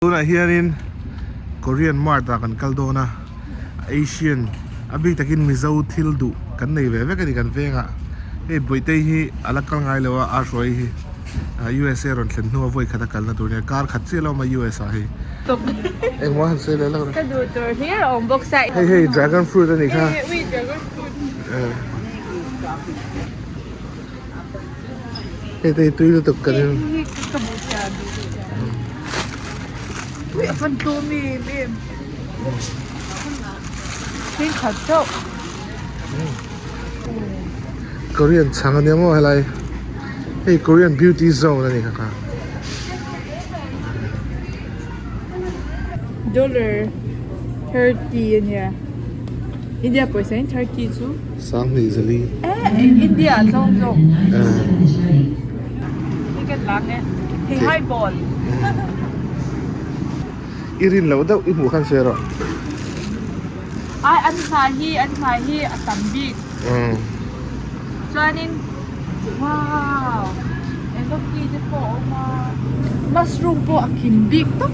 Tunah hianin Korean Mart ah kan kal dawn a, Asian a bik takin Mizo thil duh kan nei ve vek a ni kan vengah. Hei Bawihtei hi a la kal ngai lo a, a hruai hi USA rawn thlen hnu a vawi khat a kalna tur nia, kar khat chiah lo awm a US ah hei. Engmaw han sawi leh lak rawh. Ka duh tur hlir a awm bawk sa. Hei hei dragon fruit a nih kha. Ui dragon fruit. Hei te hi tui lutuk kan in. Ka hmu chiah a duh chiah. Ui a fan tlawm em em. Thil khat chauh. Korean chhang ania maw helai. Hei Korean beauty zone ani kha kha. Dollar 30 ania. India pawisa in 30 chu. Sanghnih zali. Eh India a tlawm zawk. Hei kan lang e. Hei high ball. I rin loh deuh i hmuh khan sawi rawh. Ai an hna hi an hna hi a tam bik. Chuanin wow enoki te pawh a awm a mushroom pawh a kim bik tawp.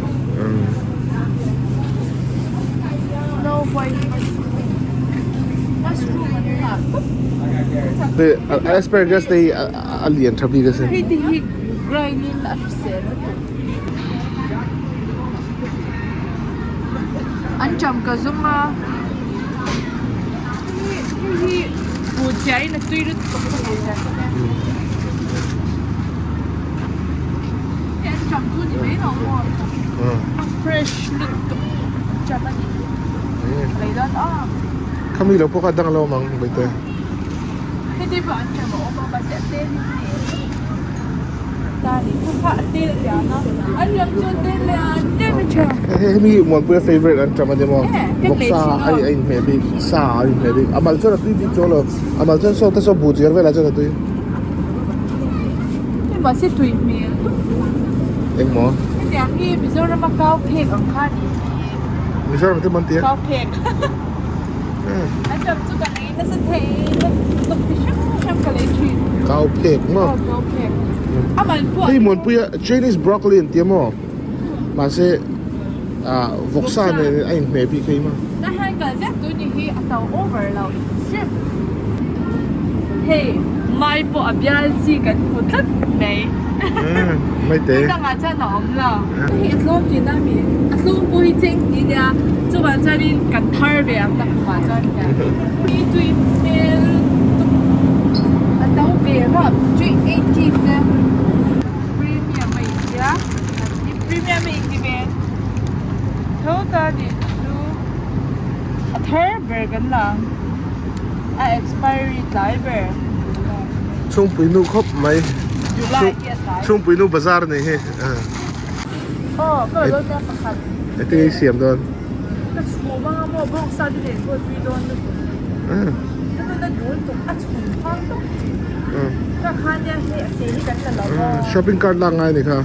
Snow white mushroom mushroom an nghah tawp. Asparagus te hi a lian tha bik asin. Hei te hi grind in a hrisel lutuk. An cham ka zawng a. Hei hi buh chiah in a tui lutuk a ka hmu chiah bawk e. Hei an cham chu ni mai lo maw? A fresh lutuk cham a ni. Lei dawn a. Khami lo pawh kha dang lo awm ang Baite. Hei te pawh an cham a awm a mahse a tel hi tlem. Ta ni kha kha a tel lian a. An cham chu a tel lian em a tha. Hei hemi Muanpuia favourite an cham a ni maw? Vawksa a a inhmeh bik, sa a inhmeh bik. A mal chuan a tui bik chuang lo. A mal chuan saw te saw buh chiar velah chuan a tui. Hei mahse tui hmel lutuk. Engmaw? Hetiang hi Mizorama cow phek ang kha ni hi. Mizoram te man tia? Cow phek. An cham chu ka lei nasa thei lutuk ti hrang hrang ka lei thin. Cow phek maw? Aw cow phek. A man pawh. Hei Muanpuia Chinese broccoli an tia maw? Mahse ah vawksa nen a inhmeh bik hei maw. Na hian kal zet tu ni hi a to over lo hrim. Hei mai pawh a bial chi kan hmu tlat mai. Mai te. Hmun dangah chuan a awm lo. Hei a tlawm tihna a mi? A tlawm pawh hi cheng tih nia chuvang chuanin kan thar ve ang tak khumah chuan hian. Hi tui hmel lutuk a to ve rap 380 te. Premium a intia premium a inti ve tho ta nih chu a thar ber kan la ang a expiry tlai ber. Chhungpui nu khawp mai July hi a tlai. Chhungpui nu bazar a nih hi. Aw ka lo dawn pakhat. Engtin nge i siam dawn? Ka chhum anga maw bawngsa te nen pawh tui dawn lutuk. Ka nuna duh lutuk a chhum phang tawp. Ka khan nia hei a che hi kan la lo maw. Shopping cart lak ngai a ni kha.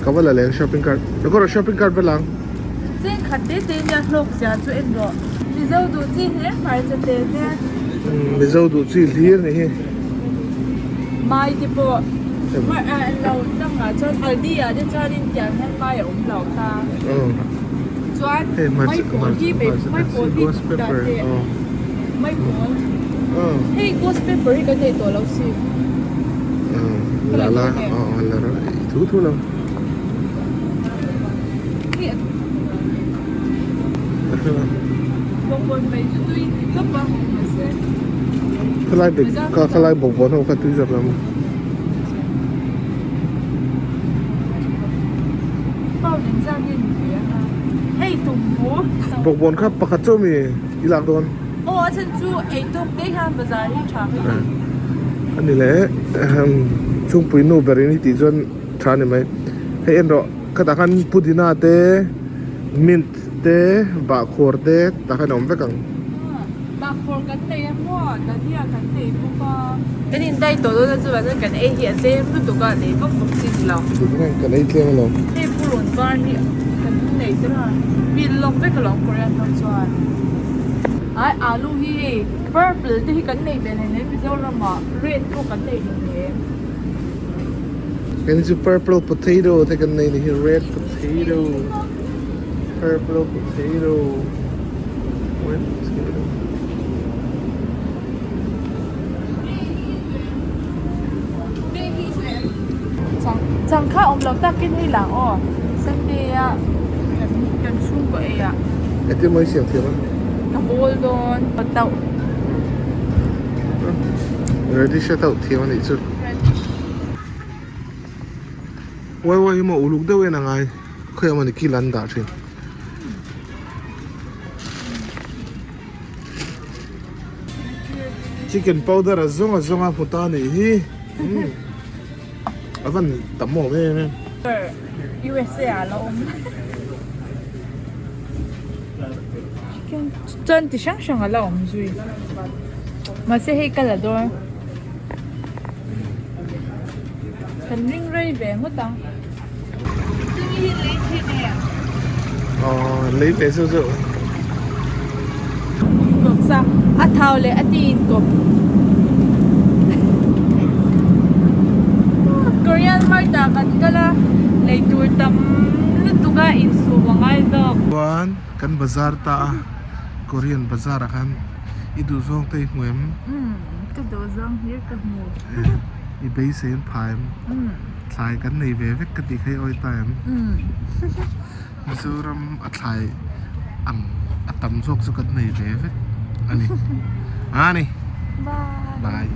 Ka va la leng shopping cart. Ka rawh shopping cart va lang. Cheng khat te te nia hlawk zia chu en rawh. Mizo duh chi hle hmarcha te nia. Mizo duh chi hlir ni hi. Mai te pawh lo dangah chuan Aldi ah te chuanin tiang hian mai a awm lo ta. Chuan mai pawl hi mai pawl hi dah teh mai pawl hei ghost pepper hi kan nei tawh lo si. La la la la thu thu lo. Khalai bik kha khalai bawkbawn ho kha tui zawk lo maw. Bawkbawn kha pakhat chu ami i lak dawn. Ani leh chhungpui nu berin i tih chuan tha a ni mai. Hei en rawh khatah khan pudina te mint te bahkhawr te tah khan a awm vek ang. Bahkhawr kan nei a maw dania kan nei bawk a. Kan in dai tawh dawn a chuvang chuan kan ei hi a tlem lutuk a nei vak vak chi ni lo. Kan ei tlem alawm. Hei purun var hi kan nei tel a pil lawk vek alawm Korean ho chuan. Ai alu hi hei purple te hi kan nei ve hle hle Mizoram ah red pawh kan nei hle hle. Hei chu purple potato te kan nei ni hi red potato. Potato purple potato white potato. Chang kha awm lo takin hei lang aw Sunday a kan kan chhungkaw ei ah. Engtin maw i siam thiam a? Ka bawl dawn tauh. Radish a tauh thiam a nih chu. Uai uai hi maw uluk deuh en a ngai khawi ah mawni kil an dah thin. Chicken powder a zawng a zawng a hmu ta a nih hi a van tam awm em em. USA ah la awm. Chicken chuan ti hrang hrang a la awm zui. Mahse hei ka la dawn. Kan ring rei ve ngawt ang. Chumi hi lei thin em? Aw lei ve zeuh zeuh. Kawp sa a thau leh a ti in kawp. Korean mart ah kan kal a lei tur tam lutuk a insum a ngai zawk. Chuan kan bazar ta a Korean bazar ah khan i duhzawng te i hmu em? Umm ka duhzawng hlir ka hmu. I beisei an pha em? Thlai kan nei ve vek ka tih kha i awi ta em? Mizoram a thlai ang a tam zawk chu kan nei ve vek a ni. A ni. Bye. Bye.